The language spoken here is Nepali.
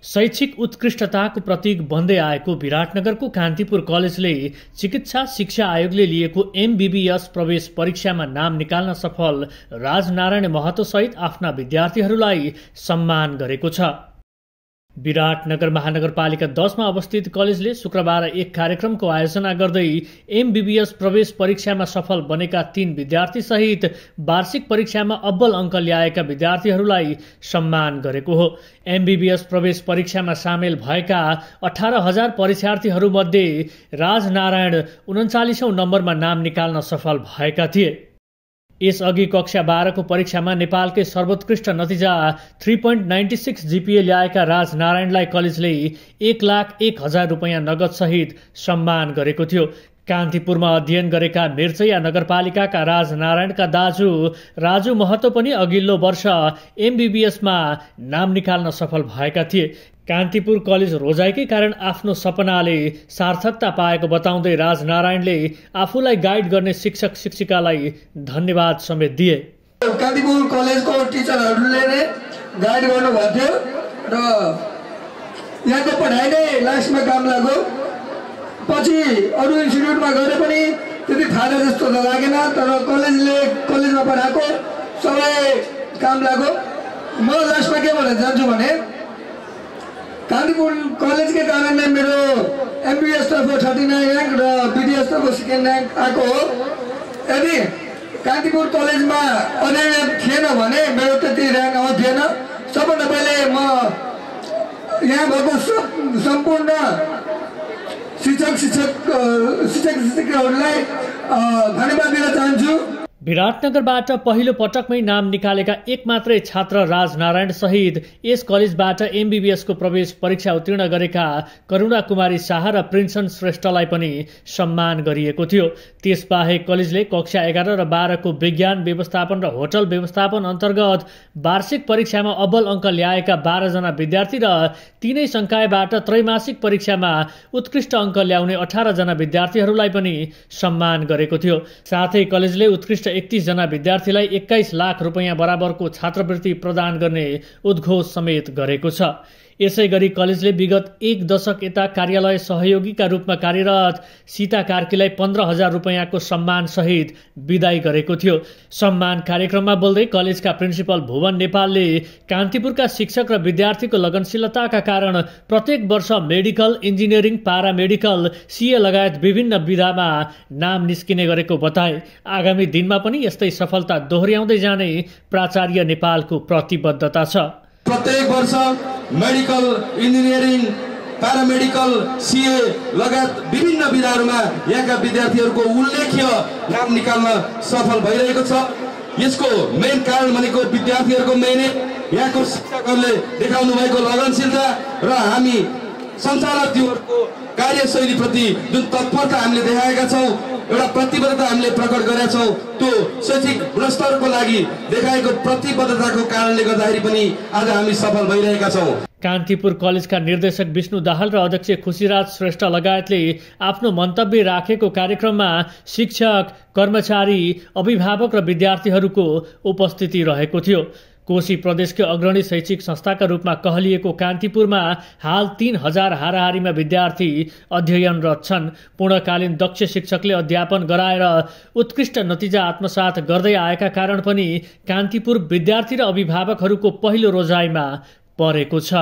शैक्षिक उत्कृष्टताको प्रतीक बन्दै आएको विराटनगरको कान्तिपुर कलेजले चिकित्सा शिक्षा आयोगले लिएको एमबीबीएस प्रवेश परीक्षामा नाम निकाल्न सफल राजनारायण महतो सहित आफ्ना विद्यार्थीहरूलाई सम्मान गरेको छ। विराटनगर महानगरपालिका 10 मा अवस्थित कलेजले शुक्रबार एक कार्यक्रमको आयोजना गर्दै एमबीबीएस प्रवेश परीक्षामा सफल बनेका 3 विद्यार्थी सहित वार्षिक परीक्षामा अब्बल अङ्क ल्याएका विद्यार्थीहरूलाई सम्मान गरेको हो। एमबीबीएस प्रवेश परीक्षामा सामेल भएका 18,000 परीक्षार्थीहरूमध्ये राजनारायण 39औं नम्बरमा नाम निकाल्न सफल भएका थिए। यसअघि कक्षा 12 को परीक्षामा नेपालकै सर्वोत्कृष्ट नतिजा 3.96 जीपीए ल्याएका राजनारायणलाई कलेजले 1,01,000 रुपैयाँ नगद सहित सम्मान गरेको थियो। कान्तिपुरमा अध्ययन गरेका मिर्चैया नगरपालिकाका राजनारायणका दाजु राजु महतो पनि अघिल्लो वर्ष एमबीबीएसमा नाम निकाल्न सफल भएका थिए। कान्तिपुर कलेज रोजाइकै कारण आफ्नो सपनाले सार्थकता पाएको बताउँदै राजनारायणले आफूलाई गाइड गर्ने शिक्षक शिक्षिकालाई धन्यवाद समेत दिए। कान्तिपुर कलेजको टिचरहरूले नै गाइड गर्नुभएको थियो र यहाँको पढाइ नै लास्टमा काम लाग्यो। पछि अरू इन्स्टिट्युटमा गरे पनि त्यति फाइदा जस्तो त लागेन, तर कलेजमा पढाएको सबै काम लाग्यो। म लास्टमा के भन्न चाहन्छु भने कान्तिपुर कलेजकै कारणले मेरो एमबीबीएस तर्फ 39 र्याङ्क र बीडीएस तर्फ 2nd र्याङ्क आएको हो। यदि कान्तिपुर कलेजमा अध्ययन थिएन भने मेरो त्यति र्याङ्क आउँथेन। सबभन्दा पहिले म यहाँ भएको सम्पूर्ण शिक्षक शिक्षिकाहरूलाई धन्यवाद दिन चाहन्छु। विराटनगरबाट पहिलो पटकमै नाम निकालेका एक मात्रै छात्र राजनारायण सहित यस कलेजबाट एमबीबीएसको प्रवेश परीक्षा उत्तीर्ण गरेका करुणा कुमारी शाह र प्रिन्सन श्रेष्ठलाई पनि सम्मान गरिएको थियो। त्यसबाहेक कलेजले कक्षा 11 र 12 को विज्ञान व्यवस्थापन र होटल व्यवस्थापन अन्तर्गत वार्षिक परीक्षामा अब्बल अङ्क ल्याएका 12 जना विद्यार्थी र तीनै संकायबाट त्रैमासिक परीक्षामा उत्कृष्ट अङ्क ल्याउने 18 जना विद्यार्थीहरूलाई पनि सम्मान गरेको थियो। साथै कलेजले उत्कृष्ट 31 जना विद्यार्थीलाई 21 लाख रुपैयाँ बराबरको छात्रवृत्ति प्रदान गर्ने उद्घोष समेत गरेको छ। यसैगरी कलेजले विगत 1 दशक यता कार्यालय सहयोगीका रूपमा कार्यरत सीता कार्कीलाई 15,000 रुपैयाँको सम्मान सहित विदाई गरेको थियो। सम्मान कार्यक्रममा बोल्दै कलेजका प्रिन्सिपल भुवन नेपालले कान्तिपुरका शिक्षक र विद्यार्थीको लगनशीलताका कारण प्रत्येक वर्ष मेडिकल, इन्जिनियरिङ, पारामेडिकल, सीए लगायत विभिन्न विधामा नाम निस्किने गरेको बताए। आगामी दिनमा पनि यस्तै सफलता दोहोर्याउँदै जाने प्राचार्य नेपालको प्रतिबद्धता छ। प्रत्येक वर्ष मेडिकल, इन्जिनियरिङ, प्यारामेडिकल, सीए लगायत विभिन्न विधाहरूमा यहाँका विद्यार्थीहरूको उल्लेख्य नाम निकाल्न सफल भइरहेको छ। यसको मेन कारण भनेको विद्यार्थीहरूको मेहनत, यहाँको शिक्षकहरूले देखाउनु भएको लगनशीलता र हामी सञ्चालकज्यूहरूको कार्यशैलीप्रति जुन तत्परता हामीले देखाएका छौँ, एउटा प्रतिबद्धता हामीले प्रकट गरेका छौँ, त्यो शैक्षिक गुणस्तरको लागि देखाएको प्रतिबद्धताको कारणले गर्दाखेरि पनि आज हामी सफल भइरहेका छौँ। कान्तिपुर कलेजका निर्देशक विष्णु दाहाल र अध्यक्ष खुशीराज श्रेष्ठ लगायतले आफ्नो मन्तव्य राखेको कार्यक्रममा शिक्षक, कर्मचारी, अभिभावक र विद्यार्थीहरूको उपस्थिति रहेको थियो। कोशी प्रदेशकै अग्रणी शैक्षिक संस्थाका रूपमा कहलिएको कान्तिपुरमा हाल 3,000 हाराहारीमा विद्यार्थी अध्ययनरत छन्। पूर्णकालीन दक्ष शिक्षकले अध्यापन गराएर उत्कृष्ट नतिजा आत्मसात गर्दै आएका कारण पनि कान्तिपुर विद्यार्थी र अभिभावकहरूको पहिलो रोजाइमा परेको छ।